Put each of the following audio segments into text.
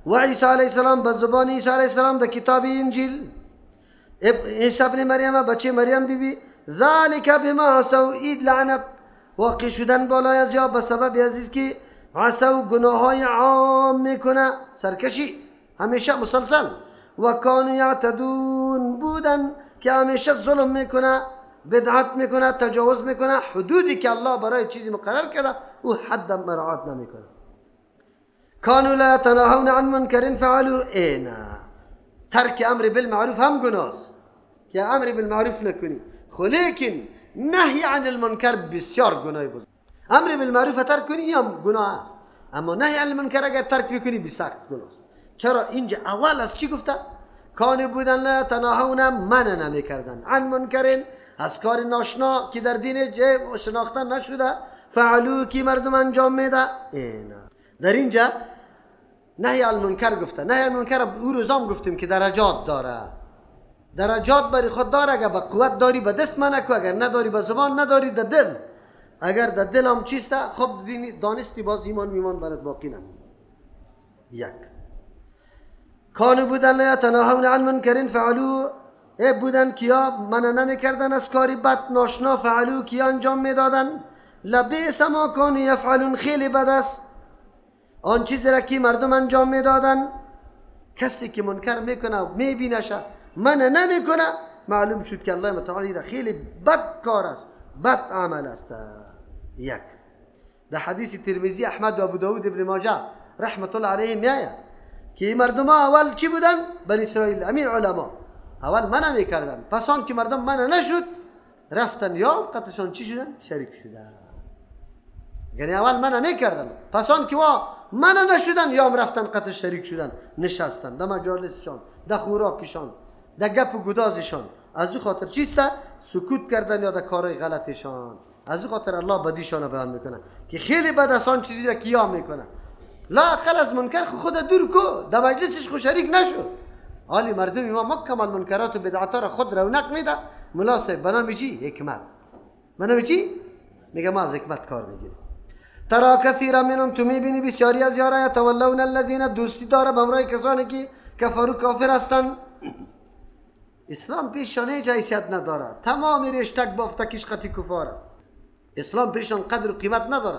و عیسی علیه السلام به زبان عیسی علیه السلام در کتاب انجیل، عیسی ابن مریم بچه مریم بی بی، ذالک بما عصوا، اید لعنت واقع شدن بالای از یا به سبب عزیز که عصوا گناه های عام میکنه، سرکشی همیشه مسلسل، و کانوا یعتدون بودن که همیشه ظلم میکنه، بدعت میکنه، تجاوز میکنه، حدودی که الله برای چیزی مقرر کرده او حد مراعات نمیکنه. کانوا لا یتناهون عن منکر فعلوا. اینا ترک امر بالمعروف هم گناه است که امر بالمعروف نکنی، خو لیکن نهی عن المنکر بسیار گناه بزرگ. امر بالمعروف ترک کنی هم گناه است، اما نهی عن المنکر اگر ترک بکنی بسخت گناه است. چرا اینجا اول از چی گفته؟ کانوا بودن لا یتناهون منع نمیکردن عن منکر، از کار ناشنا که در دین شناخته نشده، فعلو که مردم انجام میده. اینا در اینجا نهی عن المنکر گفته. نهی عن المنکر او روزام گفتیم که درجات داره، درجات برای خود داره. اگر به قوت داری به دست منع کو، اگر نداری به زبان، نداری در دل. اگر در دل هم چیسته خب دانستی باز ایمان میمان برات باقی نمونه. یک کانو بودن لا یتناهون عن منکر فعلو، ای بودن کیا منع نمیکردن از کاری بد ناشنا، فعلو کیا انجام میدادن. لبئس ما کانوا یفعلون، خیلی بد است آن چیزی را که مردم انجام میدادن. کسی که منکر میکنه میبینشه منع نمیکنه، معلوم شد که الله متعالی را خیلی بد کار است، بد عمل است. یک در حدیث ترمذی، احمد و ابو داود ابن ماجه رحمت الله علیه میآید که مردم اول چی بودن؟ بنی اسرائیل امین علما اول منع میکردن، پس آن که مردم منع نشد رفتن یا قطعشان چی شدن؟ شریک شدن. یعنی اول منع میکردن، پس آن که وا منع نشدن یا رفتن قطع شریک شدن، نشستن در مجالسشان، در خوراکشان، در گپ و گدازشان. از او خاطر چیست؟ سکوت کردن یا در کارهای غلطشان. از او خاطر الله بدیشان بیان میکنه که خیلی بد است آن چیزی را که یا میکنه. لا اقل از منکر خود دور کو، در مجلسش خو شریک نشو. حالی مردم ما مکمل منکرات و بدعت را خود رونق میده. ملا صاحب بنام چی؟ حکمت. بنام چی؟ میگه ما از حکمت کار میگیریم. ترا کثیرا منهم، تو میبینی بسیاری از یارا، یتولون الذین، دوستی داره به همراه کسانی که کفرو کافر هستند. اسلام پیشان هیچ حیثیت نداره، تمام رشتک بافتکش قطی کفار است. اسلام پیشان قدر و قیمت نداره.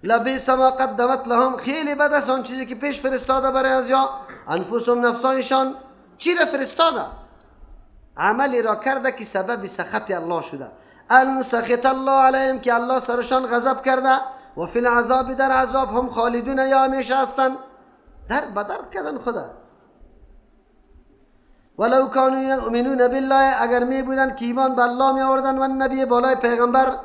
لبئس ما قدمت لهم، خیلی بد است آن چیزی که پیش فرستاده برای از یا انفسهم، نفسانشان. چی را فرستاده؟ عملی را کرده که سبب سخط الله شده. ان سخط الله علیهم، که الله سرشان غضب کرده. و فی العذاب، در عذاب هم خالدون، یا همیشه هستند. در بدر کردن خدا. ولو کانوا یؤمنون بالله، اگر می بودن که ایمان به الله می آوردن، و النبی، بالای پیغمبر.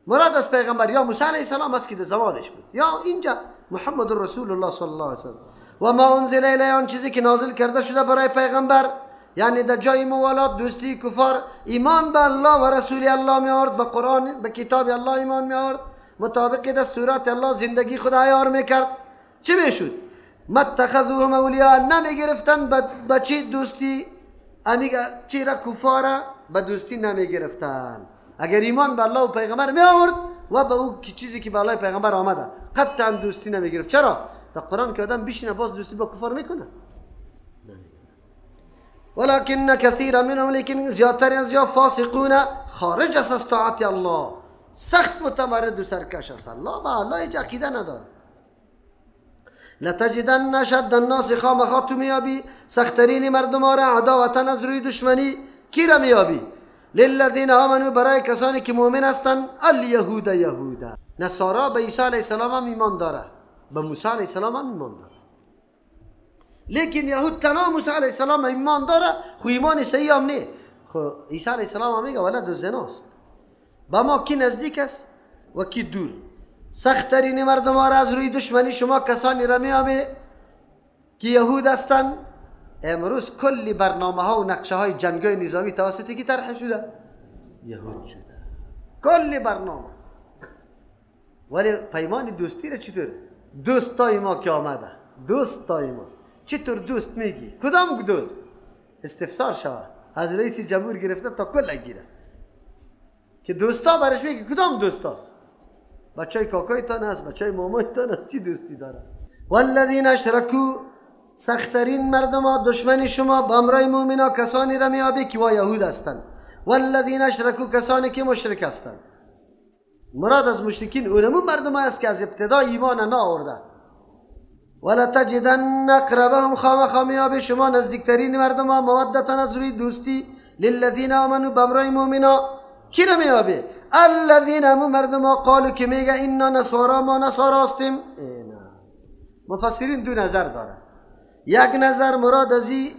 مراد از پیغمبر یا موسی علیه السلام است که در زمانش بود، یا اینجا محمد رسول الله صلی الله علیه و سلم. و ما انزل الیه، آن چیزی که نازل کرده شده برای پیغمبر، یعنی در جای موالات دوستی کفار ایمان به الله و رسول الله می آورد، به قرآن، به کتاب الله ایمان می آورد، مطابق دستورات الله زندگی خود عیار میکرد. چی میشد؟ ما اتخذوهم اولیاء، نمی گرفتن به چی دوستی؟ چی را کفاره به دوستی نمی گرفتن. اگر ایمان به الله و پیغمبر می آورد و به او چیزی که به الله پیغمبر آمده قطعا دوستی نمی گرفت. چرا؟ در قرآن که آدم بشینه باز دوستی با کفار میکنه. ولكن کثیر منهم، لیکن زیادتر از یا فاسقون، خارج است از طاعت الله، سخت متمرد و سرکش است. الله با الله هیچ عقیده نداره. لتجدن اشد الناس، خامخا تو میابی سخترین مردم را عداوتا، از روی دشمنی. کی را میابی؟ للذین آمنوا، برای کسانی که مؤمن هستند. الیهود، یهود. نصارا به عیسی علیه السلام هم ایمان داره، به موسی علیه السلام هم ایمان داره، لیکن یهود تنها موسی علیه السلام ایمان داره، خو ایمان صحیح هم نه. خو عیسی علیه السلام هم میگه ولد زناست. با ما کی نزدیک است و کی دور. سخترین مردم را از روی دشمنی شما کسانی را میابی که یهود هستند. امروز کلی برنامه ها و نقشه های جنگ های نظامی توسط کی طرح شده؟ یهود شده. کلی برنامه. ولی پیمان دوستی را چطور؟ دوستای ما که آمده، دوستای ما چطور دوست میگی؟ کدام دوست؟ استفسار شود از رئیس جمهور گرفته تا کل گیره که دوستا برش میگه کدام دوستاست؟ بچای کاکایتان است، بچای مامایتان است، چی دوستی داره؟ والذین اشرکوا، سخترین مردم ها دشمن شما با امرای مؤمنا کسانی را میابی که وا یهود هستند. والذین اشرکوا، کسانی که مشرک هستند. مراد از مشرکین اونمو مردم است که از ابتدا ایمان نآورده. ولتجدن اقربهم، خامخا میابی شما نزدیکترین مردم ها مودتا از روی دوستی للذین آمنوا بامرای مؤمنا. کی را میابی؟ الذین، امو مردم ها قالو که میگه اینا نصارا، ما نصارا هستیم. مفسرین دو نظر داره. یک نظر مراد از این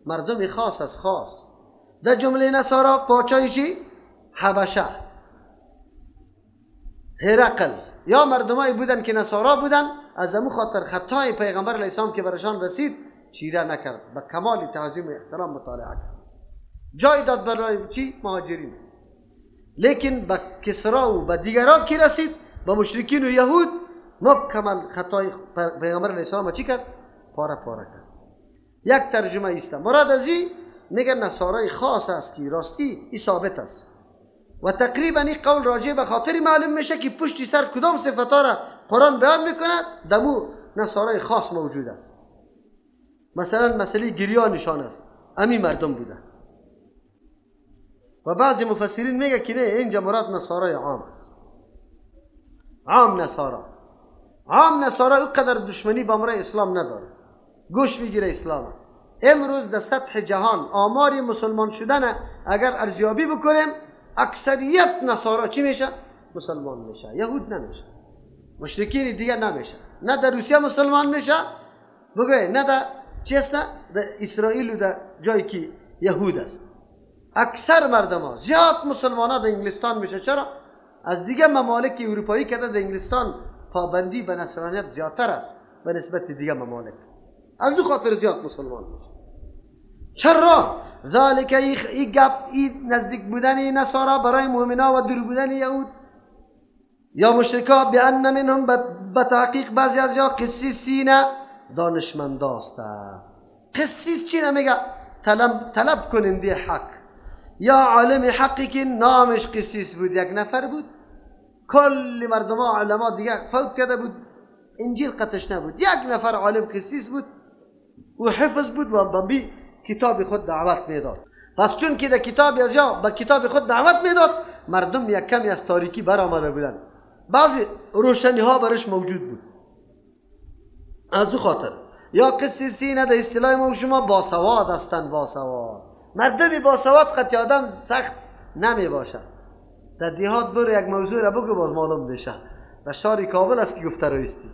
مردم خاص از خاص، در جمله نصارا پاچای چی؟ حبشه، هرقل، یا مردمایی بودن که نصارا بودن، از امو خاطر خطای پیغمبر علیه السلام که برشان رسید چیره نکرد، به کمال تعظیم و احترام مطالعه کرد، جای داد برای چی؟ مهاجرین. لیکن به کسرا و به دیگران که رسید، به مشرکین و یهود، مکمل خطای پیغمبر علیه السلام چی کرد؟ پاره پاره کرد. یک ترجمه ایست. مراد از این میگه نصارای خاص است که راستی ای ثابت است و تقریبا این قول راجع به خاطر معلوم میشه که پشت سر کدام صفتا را قرآن بیان میکند، دمو نصارای خاص موجود است. مثلا مسئله گریا نشان است، امی مردم بوده. و بعضی مفسرین میگه که نه، اینجا مراد نصارای عام است. عام نصارا، عام نصارا اینقدر دشمنی با امر اسلام نداره، گوش میگیره اسلام. امروز در سطح جهان آمار مسلمان شدن اگر ارزیابی بکنیم، اکثریت نصارا چی میشه؟ مسلمان میشه، یهود نمیشه، مشرکین دیگه نمیشه. نه در روسیه مسلمان میشه بگه، نه در چی است؟ در اسرائیل و در جایی که یهود است. اکثر مردم ها زیاد مسلمان ها در انگلستان میشه. چرا؟ از دیگه ممالک اروپایی که در انگلستان پابندی به نصرانیت زیادتر است به نسبت دیگه ممالک، از او خاطر زیاد مسلمان میشه. چرا؟ ذالک ای گپ، ای نزدیک بودن نصارا برای مؤمنا و دور بودن یهود یا مشرکا، بان منهم به تحقیق بعضی از یا قسیسین دانشمند است. قسیس چی نمیگه؟ طلب کننده حق یا عالم حقی که نامش قسیس بود، یک نفر بود، کل مردم ها علما دیگه فوت کرده بود، انجیل قطش نبود، یک نفر عالم قسیس بود و حفظ بود و به کتاب خود دعوت میداد. پس چون که در کتاب از یا به کتاب خود دعوت میداد، مردم یک کمی از تاریکی برآمده بودند، بعضی روشنی ها برش موجود بود. از او خاطر یا قسیسین در اصطلاح ما شما باسواد هستند. باسواد مردمی باسواد قطعی آدم سخت نمی باشد. در دیهات برو یک موضوع را بگو باز معلوم میشه. در شهر کابل است که گفته رویستی،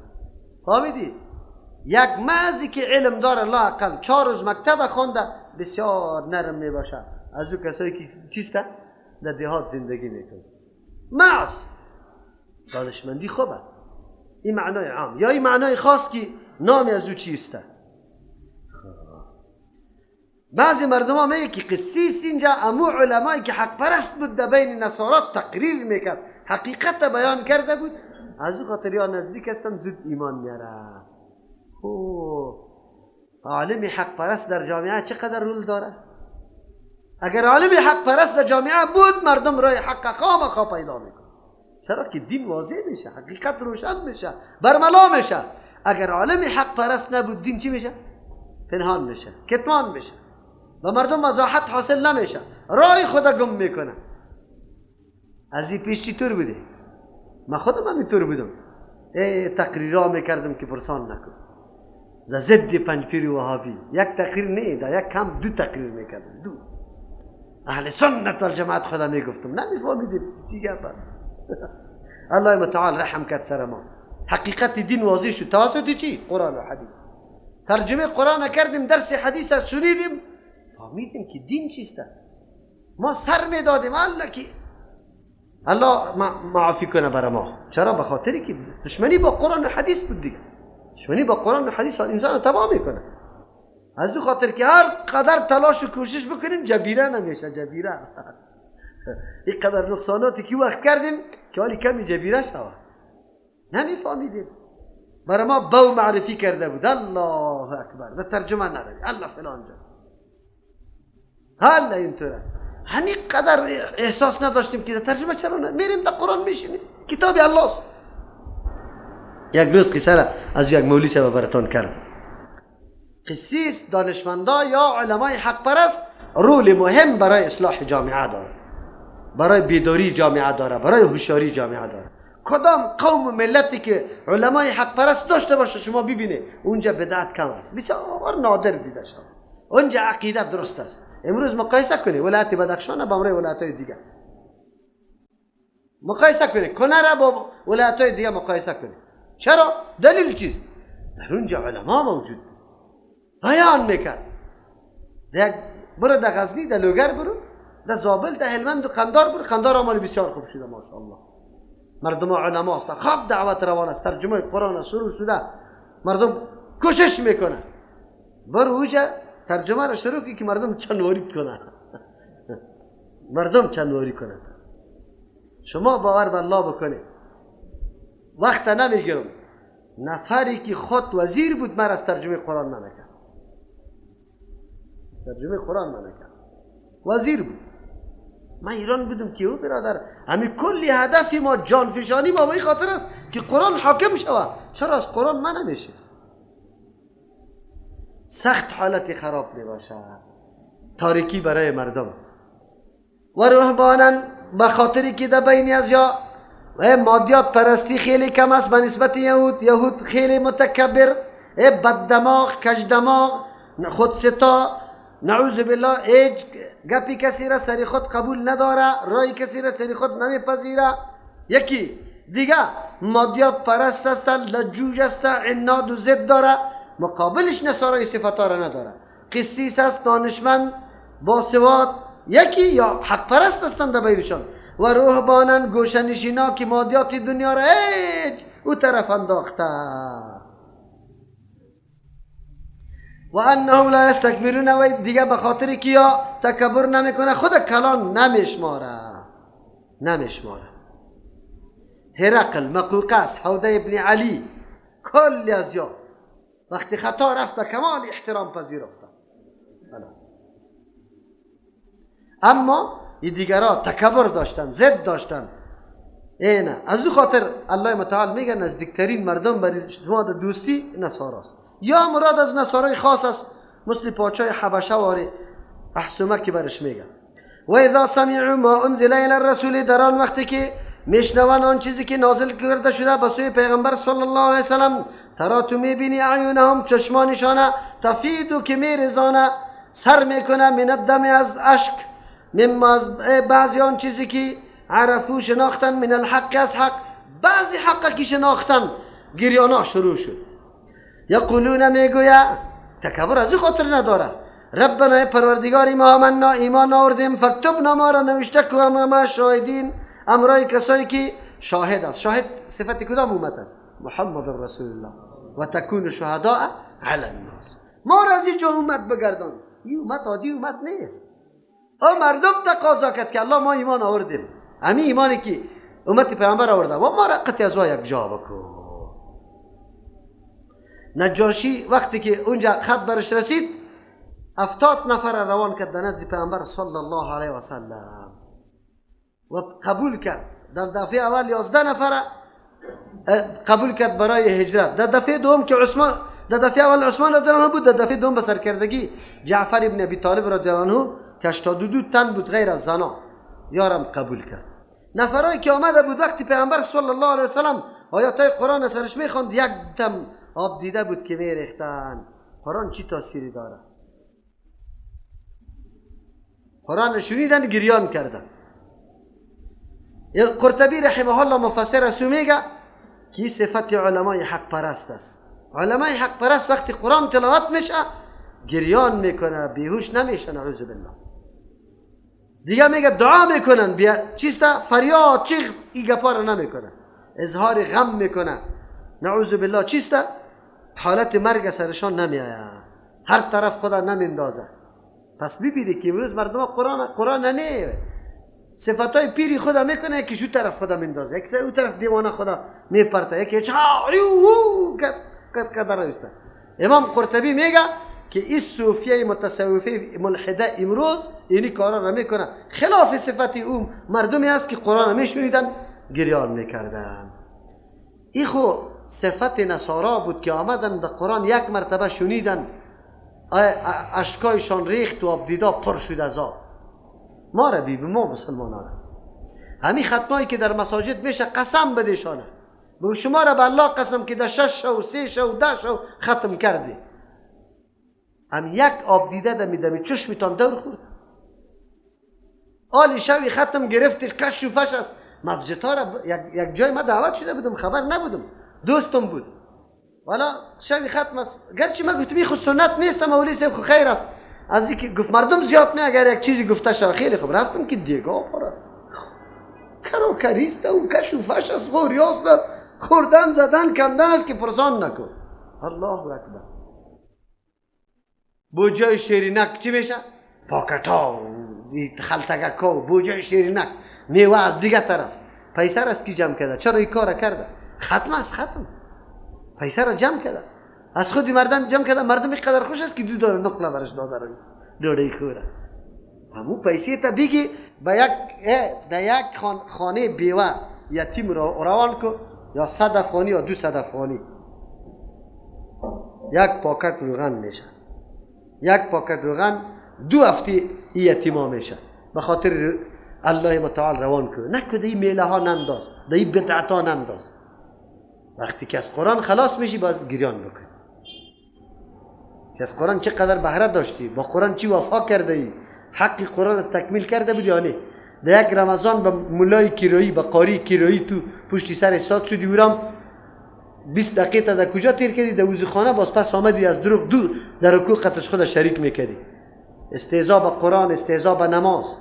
فهمیدی؟ یک مزی که علم داره لااقل 4 روز مکتب خوانده بسیار نرم می باشه از او کسایی که چیسته در دیهات زندگی میکنه. محض دانشمندی خوب است، این معنای عام. یا این معنای خاص که نامی از او چیسته. بعضی مردم ها میگه که قسیس اینجا امو علمایی که حق پرست بود در بین نصارا تقریر میکرد، حقیقت بیان کرده بود، از او خاطر یا نزدیک هستم زود ایمان میاره. عالم حق پرست در جامعه چقدر رول داره؟ اگر عالم حق پرست در جامعه بود، مردم رای حق خامخا پیدا میکنه. چرا که دین واضح میشه، حقیقت روشن میشه، برملا میشه. اگر عالم حق پرست نبود، دین چی میشه؟ پنهان میشه، کتمان میشه و مردم وضاحت حاصل نمیشه، رای خدا گم میکنه. از این پیش چطور بوده؟ من خودم هم اینطور بودم، تقریرا میکردم که پرسان نکن ضد پنجپیر وهابی. یک تقریر نه، در یک کم 2 تقریر میکردم، 2 اهل سنت والجماعت خدا میگفتم، نمیفهمیدیم چی گپ. الله متعال رحم کرد سر ما، حقیقت دین واضح شد توسط چی؟ قرآن و حدیث. ترجمه قرآن کردیم، درس حدیث از شنیدیم، فهمیدیم که دین چیست. ما سر میدادیم الله که الله معافی کنه برای ما. چرا؟ به خاطری که دشمنی با قرآن و حدیث بود دیگه. دشمنی با قرآن و حدیث انسان رو تباه میکنه. از او خاطر که هر قدر تلاش و کوشش بکنیم جبیره نمیشه، جبیره. این قدر نقصاناتی که وقت کردیم که حالی کمی جبیره شود، نمیفهمیدیم. برای ما بو معرفی کرده بود، الله اکبر، در ترجمه نداری الله فلان جا، حالا اینطور است. همین قدر احساس نداشتیم که در ترجمه چرا نه میریم در قرآن میشینیم، کتاب الله است. یک روز قصه را از یک مولوی صاحب براتون کرد. قسیس، دانشمندا یا علمای حق پرست رول مهم برای اصلاح جامعه داره، برای بیداری جامعه داره، برای هوشیاری جامعه داره. کدام قوم و ملتی که علمای حق پرست داشته باشه شما ببینید اونجا بدعت کم است، بسیار نادر دیده شد، اونجا عقیده درست است. امروز مقایسه کنید ولایت بدخشان با امرای ولایت های دیگه، مقایسه کنید کنه را با ولایت های دیگه مقایسه کنید. چرا؟ دلیل چیست؟ در اونجا علما موجود بیان میکرد. برو در غزنی، در لوگر برو، در زابل، در هلمند و قندار برو. قندار آمال بسیار خوب شده ماشاءالله، مردم علما هستند، خوب دعوت روان است، ترجمه قرآن شروع شده، مردم کوشش میکنه. برو اونجا ترجمه را شروع کنی که مردم چندواری کنه. مردم چندواری کنه. شما باور به الله بکنید، وقت نمیگیرم، نفری که خود وزیر بود من از ترجمه قرآن منع کرد، از ترجمه قرآن منع کرد. وزیر بود. من ایران بودم که او برادر همین کلی هدفی ما جانفشانی ما به این خاطر است که قرآن حاکم شود. چرا از قرآن منع میشه؟ سخت حالت خراب می باشد، تاریکی برای مردم. و رهبانن به خاطری که در بین از یا مادیات پرستی خیلی کم است به نسبت یهود. یهود خیلی متکبر، بد دماغ، کج دماغ، خودستا، نعوذ بالله، هیچ گپی کسی را سری خود قبول نداره، رای کسی را سری خود نمیپذیره. یکی دیگه مادیات پرست هستند، لجوج هستند، عناد و ضد داره. مقابلش نصارای صفتا را نداره. قسیس است، دانشمند، باسواد، یکی یا حق پرست هستند در بینشان. و رهبانن گوشنشینا که مادیات دنیا را هیچ او طرف انداخته. و انهم لا یستکبرون، و دیگه به خاطر که یا تکبر نمیکنه، خود کلان نمیشماره، نمیشماره. هرقل، مقوقس، حوده ابن علی، کل از یا وقتی خطا رفت به کمال احترام پذیرفته. اما این دیگرها تکبر داشتن، ضد داشتن. اینه از او خاطر الله متعال میگه نزدیکترین مردم برای شما دوستی نصاراست. یا مراد از نصارای خاص است، مثل پاچای حبشه واره احسومه که برش میگه. و اذا سمعوا ما انزل الى الرسول، در آن وقتی که میشنون آن چیزی که نازل کرده شده به سوی پیغمبر صلی الله علیه وسلم، ترا تو میبینی اعینهم، چشمانشانه، تفیدو که میرزانه، سر میکنه، من الدم از اشک، مما از بعضی آن چیزی که عرفو شناختن، من الحق از حق، بعضی حق که شناختن گریانا شروع شد. یقولون میگویا، تکبر از خاطر نداره، ربنا پروردگاری ما آمنا ایمان آوردیم، فاکتبنا ما را نوشته کو ما شاهدین، امرای کسایی که شاهد است. شاهد صفت کدام امت است؟ محمد رسول الله. و تکون شهداء علی الناس. ما را از این امت بگردان. این امت عادی امت نیست. او مردم تقاضا کرد که الله ما ایمان آوردیم، همین ایمانی که امت پیامبر آورده و ما را قطع از یک جا بکن. نجاشی وقتی که اونجا خط برش رسید، 70 نفر روان کرد در نزد پیامبر صلی الله علیه و سلم و قبول کرد. در دفعه اول 11 نفر قبول کرد برای هجرت. در دفعه دوم که عثمان، در دفعه اول عثمان رضی الله عنه بود، در دفعه دوم به سرکردگی جعفر ابن ابی طالب رضی الله عنه که 82 تن بود غیر از زنا، یارم قبول کرد. نفرایی که آمده بود وقتی پیامبر صلی الله علیه و سلم آیات قرآن سرش میخواند، یک دم آب دیده بود که میریختن. قرآن چی تاثیری داره؟ قرآن شنیدن گریان کردن. قرطبی رحمه الله مفسر اسو میگه که صفت علمای حق پرست است. علمای حق پرست وقتی قرآن تلاوت میشه گریان میکنه، بیهوش نمیشه، نعوذ بالله. دیگه میگه دعا میکنن، چیست؟ فریاد، چیغ، این گپا رو نمیکنه، اظهار غم میکنه، نعوذ بالله. چیست؟ حالت مرگ سرشان نمیآید، هر طرف خدا نمیندازه. پس ببینید که امروز مردم قرآن نه صفتای پیری خدا میکنه، یکی شو طرف خدا میندازه، یکی او طرف دیوانه خدا میپرته، یکی چا یو کس کد کد. امام قرطبی میگه که این صوفیه متصوفه ملحده امروز اینی کارا را میکنه، خلاف صفت او مردمی است که قرآن میشنیدن گریان میکردن. ای خو صفت نصارا بود که آمدن به قرآن یک مرتبه شنیدن، اشکایشان ریخت و آبدیدا پر شد از آب. ما را بی ما مسلمان را همین ختمایی که در مساجد میشه قسم بدهشانه، به شما را به الله قسم که در 6 و 3 و 10 ختم کردی، هم یک آب دیده دمی دمی چشمتان دور خورد. آلی شوی ختم گرفتش کش و فش است مسجدها را. یک جای ما دعوت شده بودم، خبر نبودم، دوستم بود، والا شوی ختم است. گرچه ما گفتم این خود سنت نیست، مولوی صاحب خو خیر است. از اینکه گفت مردم زیاد می اگر یک چیزی گفته شود خیلی خوب. رفتم که دیگه پر است، کروکریست و کش و فش است، خوریاست، خوردن زدن کندن است که پرسان نکن. الله اکبر. بوجای شیرینک چی میشه؟ پاکت ها، خلطگک ها، بوجای شیرینک، میوه از دیگه طرف. پیسه را از کی جمع کرده؟ چرا این کار کرده؟ ختم است، ختم. پیسه را جمع کرده، از خودی مردم جمع کرده. مردم اینقدر خوش است که دو دانه نقله برش داده است، دوره خوره. همون پیسه تا بگی به یک در یک خانه بیوه یتیم را روان کو، یا 100 افغانی یا 200 افغانی، یک پاکت روغن میشه. یک پاکت روغن 2 هفته یتیما میشه. به خاطر الله متعال روان کو، نکو دی میله ها ننداز، دی بدعت ها ننداز. وقتی که از قرآن خلاص میشی باز گریان بکن که از قرآن چقدر بهره داشتی، با قرآن چی وفا کرده ای، حق قرآن تکمیل کرده بود یا نه. در یک رمضان به مولای کرایی، به قاری کرایی تو پشتی سر استاد شدی، اورم 20 دقیقه در کجا تیر کردی؟ در وضوخانه. باز پس آمدی از دروغ دو در رکوع قطش خود شریک میکردی. استهزا به قرآن، استهزا به نماز.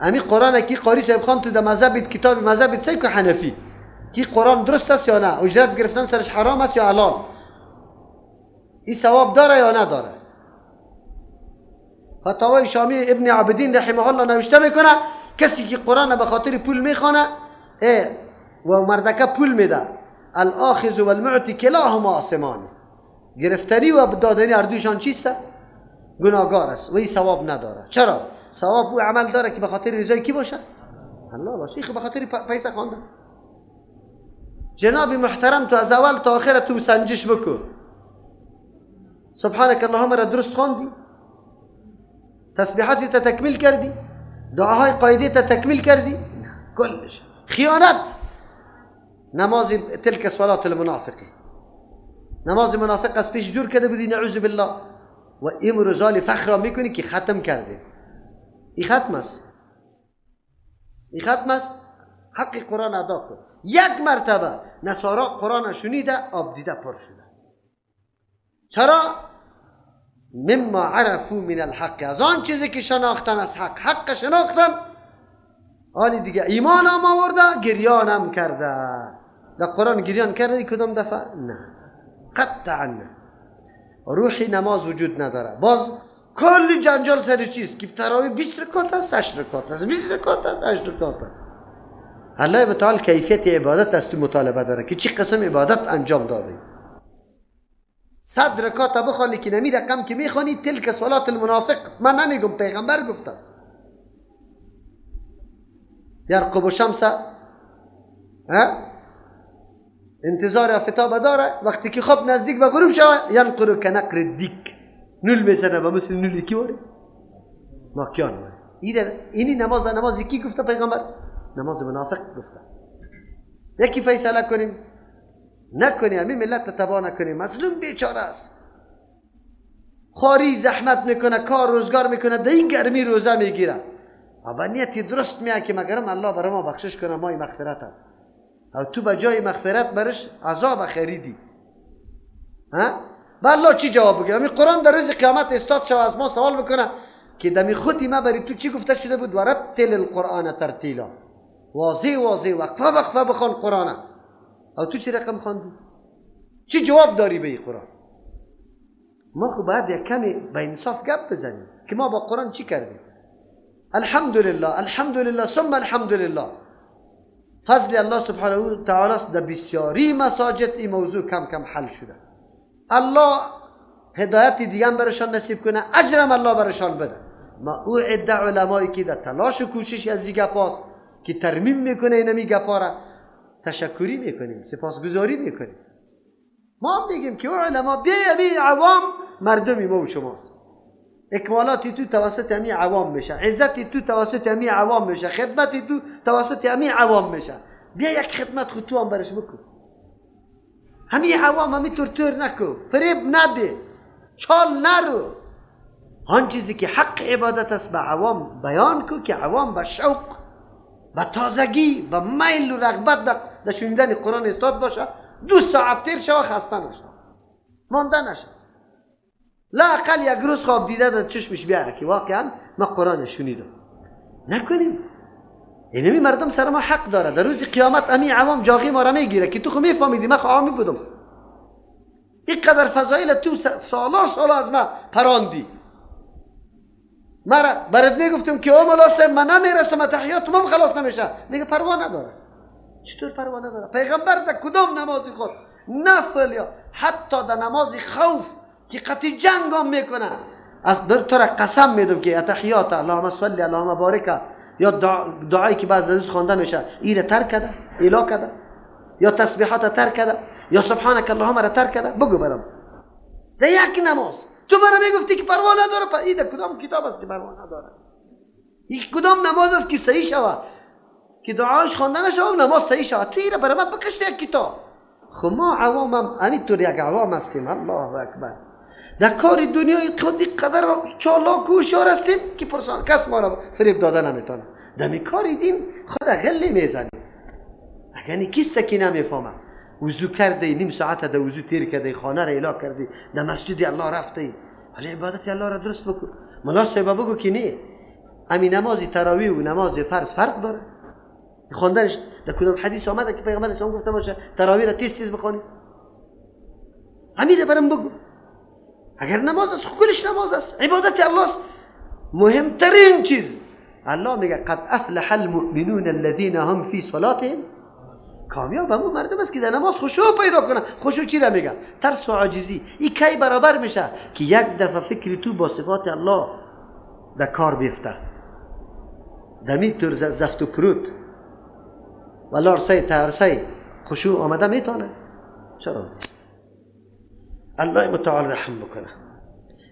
امی قرآن کی قاری صاحب خان تو در مذهب کتاب مذهب سیک حنفی کی قرآن درست است یا نه؟ اجرت گرفتن سرش حرام است یا حلال؟ این ثواب داره یا نداره؟ فتاوای شامی ابن عابدین رحمه الله نوشته میکنه کسی که قرآن به خاطر پول میخوانه و مردکه پول میده، الاخذ والمعطی کلاهما آثمان، گرفتنی و دادنی هر دویشان چیست؟ گناهگار است و این ثواب نداره. چرا؟ ثواب او عمل داره که به خاطر رضای کی باشه؟ الله باشه. این به خاطر پیسه خوانده. جناب محترم تو از اول تا آخر تو سنجش بکن. سبحانك اللهم را درست خواندی، تسبیحاتی تا تکمیل کردی، دعاهای قاعده تا تکمیل کردی؟ کلش خیانت. نماز تلک صلات المنافقین، نماز منافق از پیش دور کرده بودی، نعوذ بالله، و امروز فخر میکنی که ختم کرده. این ختم است، این ختم است. حق قرآن ادا کن. یک مرتبه نصارا قرآن شنیده آب دیده پر شده. چرا؟ مما عرفوا من الحق، از آن چیزی که شناختن از حق، حق شناختن، آنی دیگه ایمان هم آورده، گریان هم کرده. در قرآن گریان کرده کدام دفعه؟ نه، قطعا نه. روحی نماز وجود نداره. باز کلی جنجال سر چیست که تراویح 20 رکعت است، 8 رکعت است، 20 رکعت است، 8 رکعت است. الله متعال کیفیت عبادت از تو مطالبه داره که چی قسم عبادت انجام داده. 100 رکعت بخوانی که نمی رقم که میخوانی تلک صلات المنافق. من نمیگم، پیغمبر گفتم. یرقب شمس، انتظار آفتاب داره، وقتی که خواب نزدیک به غروب شود ینقر کنقر دیک، نول میزنه به مثل نول کی واره ماکیان واره. اینی نماز، نماز کی گفته پیغمبر؟ نماز منافق گفته. یکی فیصله کنیم نکنیم، همین ملت تباه نکنیم. مظلوم بیچاره است، خواری زحمت میکنه، کار روزگار میکنه، در این گرمی روزه میگیره، با نیتی درست میاد که مگرم الله برای ما بخشش کنه، مای مغفرت است. او تو به جای مغفرت برش عذاب خریدی. ها؟ به الله چی جواب بگه؟ همین قرآن در روز قیامت استاد شو از ما سوال بکنه که دمی خودی ما بری تو چی گفته شده بود؟ ورتل القرآن ترتیلا، واضح واضح وقفه وقفه بخوان قرآن. او تو چی رقم خواندی؟ چی جواب داری به این قرآن؟ ما خب باید یک کمی به انصاف گپ بزنیم که ما با قرآن چی کردیم. الحمدلله، الحمدلله، ثم الحمدلله. فضل الله سبحانه و تعالی است در بسیاری مساجد این موضوع کم کم حل شده. الله هدایت دیگه هم برشان نصیب کنه، اجرم الله برشان بده. ما او عده علمایی که در تلاش و کوشش از این گپاست که ترمیم میکنه اینمی گپا را، تشکری میکنیم، سپاسگزاری میکنیم. ما هم میگیم که علما بی عوام مردمی ما و شماست. اکمالاتی تو توسط همی عوام میشه، عزتی تو توسط همی عوام میشه، خدمتی تو توسط همی عوام میشه. بیا یک خدمت خود تو هم برش بکن. همی عوام همی تور نکو، فریب نده، چال نرو. آن چیزی که حق عبادت است به عوام بیان کو که عوام به شوق، به تازگی، به میل و رغبت در شنیدن قرآن استاد باشه. 2 ساعت تیر شوه خسته نشه، مانده نشه، لااقل یک روز خواب دیده در چشمش بیایه که واقعا ما قرآن شنیدم. نکنیم. اینمی مردم سر ما حق داره. در روز قیامت امی عوام جاغی ما را میگیره که تو خو میفهمیدی من خو عامی بودم، اینقدر فضایل تو سالا سالا از ما پراندی. مرا برات میگفتم که او مولا صاحب من نمیرسم، تحیات مام خلاص نمیشه. میگه پروا نداره. چطور پروا نداره؟ پیغمبر در کدام نمازی خود نفل یا حتی در نماز خوف که قطعی جنگ هم میکنه، از در تو را قسم میدم که اتحیات اللهم صل اللهم بارک یا دعایی که بعض روز خوانده میشه ایره ترک کرده، ایلا کرده، یا تسبیحات ترک کرده، یا سبحانك اللهم را ترک کرده. بگو برام در یک نماز تو برام میگفتی که پروا نداره. این در کدام کتاب است که پروا نداره؟ یک کدام نماز است که صحیح شود، که دعایش خوانده نشود نماز صحیح شود؟ تو ایره برای من بکش یک کتاب. خب ما عوام هم همینطور یک عوام هستیم. الله اکبر. در کار دنیای خود قدر چالاک و هوشیار هستیم که پرسان کس ما را فریب داده نمیتونه. در کار دین خود غلی میزنیم. اگر کیست که نمیفهمه وضو کرده، نیم ساعت در وضو تیر کرده، خانه را اعلا کردی، در مسجد الله رفتی، ولی عبادت الله را درست بکن. ملا صاحب بگو که نه، امی نماز تراویح و نماز فرض فرق داره. خواندنش در کدام حدیث آمده که پیغمبر اسلام گفته باشه تراویح را تیز تیز بخوانی؟ همین برام بگو. اگر نماز است کلش نماز است، عبادت الله است. مهمترین چیز الله میگه قد افلح المؤمنون الذين هم فی صلاتهم. کامیاب همون مردم است که در نماز خشوع پیدا کنه. خشوع چی را میگه؟ ترس و عاجزی. این کی برابر میشه که یک دفعه فکر تو با صفات الله در کار بیفته، دمی تور زفت و پرود و لارسه ترسه خشوع آمده میتونه. چرا نیست؟ الله متعال رحم بکنه.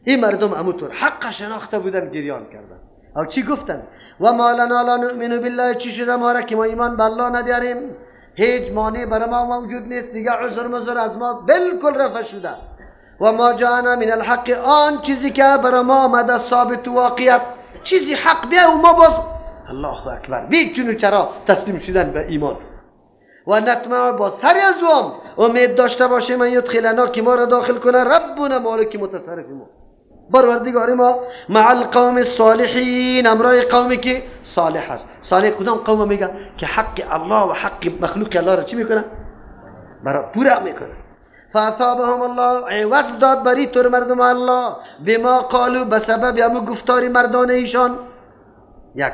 این مردم اموتور حق شناخته بودن، گریان کردن. او چی گفتن؟ و ما لنا لا نؤمن بالله. چی شده ما را که ما ایمان به الله نداریم؟ هیچ مانع برای ما موجود نیست، دیگه عذر مذر از ما بالکل رفع شده. و ما جاءنا من الحق، آن چیزی که برای ما آمده ثابت واقعیت، چیزی حق بیا و ما باز الله اکبر بی چون و چرا تسلیم شدن به ایمان. و نطمع، با سر از وام امید داشته باشیم من یدخلنا، که ما را داخل کنه ربنا مالک متصرف ما، پروردگار ما، مع القوم الصالحین، امرای قومی که صالح است. صالح کدام قوم میگه؟ که حق الله و حق مخلوق الله را چی میکنه؟ برای پورا میکنه. فاثابهم الله، عوض داد بری تور مردم الله بما قالوا، به سبب همو گفتار مردان ایشان. یک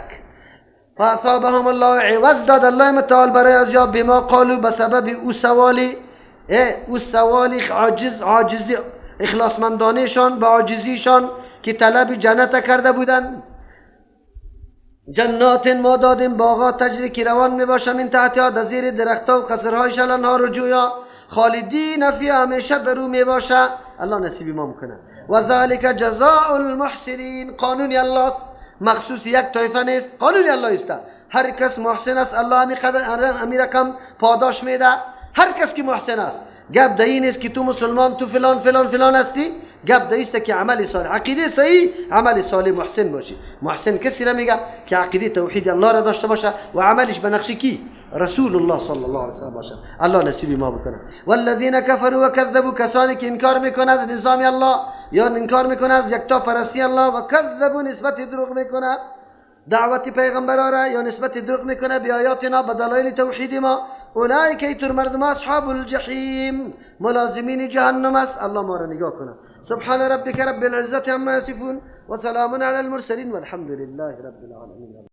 فاثابهم الله، عوض داد الله متعال برای از یا بما قالوا، به سبب او سوالی، او سوالی عاجز اخلاصمندانهشان، به عاجزیشان که طلب جنت کرده بودن. جنات ما دادیم، باغات تجری که روان می باشم این تحتها، در زیر درختها و قصرهایش الانهار و جویا، خالدین فی، همیشه در او می باشه. الله نصیب ما میکنه. و ذالک جزاء المحسنین. قانون الله است، مخصوص یک طایفه نیست، قانون الله است. هر کس محسن است الله همی رقم پاداش میده. هر کس که محسن است، گپ در این است که تو مسلمان، تو فلان فلان فلان هستی، گپ در است که عمل صالح، عقیده صحیح، عمل صالح، محسن باشی. محسن کسی را میگه که عقیده توحید الله را داشته باشه و عملش به نقش کی؟ رسول الله صلی الله علیه و سلم باشه. الله نصیب ما بکنه. والذین کفروا وکذبوا، کسانی که انکار میکنه از نظام الله یا انکار میکنه از یکتا پرستی الله، و کذبوا، نسبت دروغ میکنه دعوت پیغمبرا را یا نسبت دروغ میکنه به آیاتنا، به دلایل توحید ما، اولئک ایتر مردم اصحاب الجحیم، ملازمین جهنم است. الله ما را نگاه کنه. سبحان ربک رب العزة عما یصفون و سلام علی المرسلین والحمد لله رب العالمین.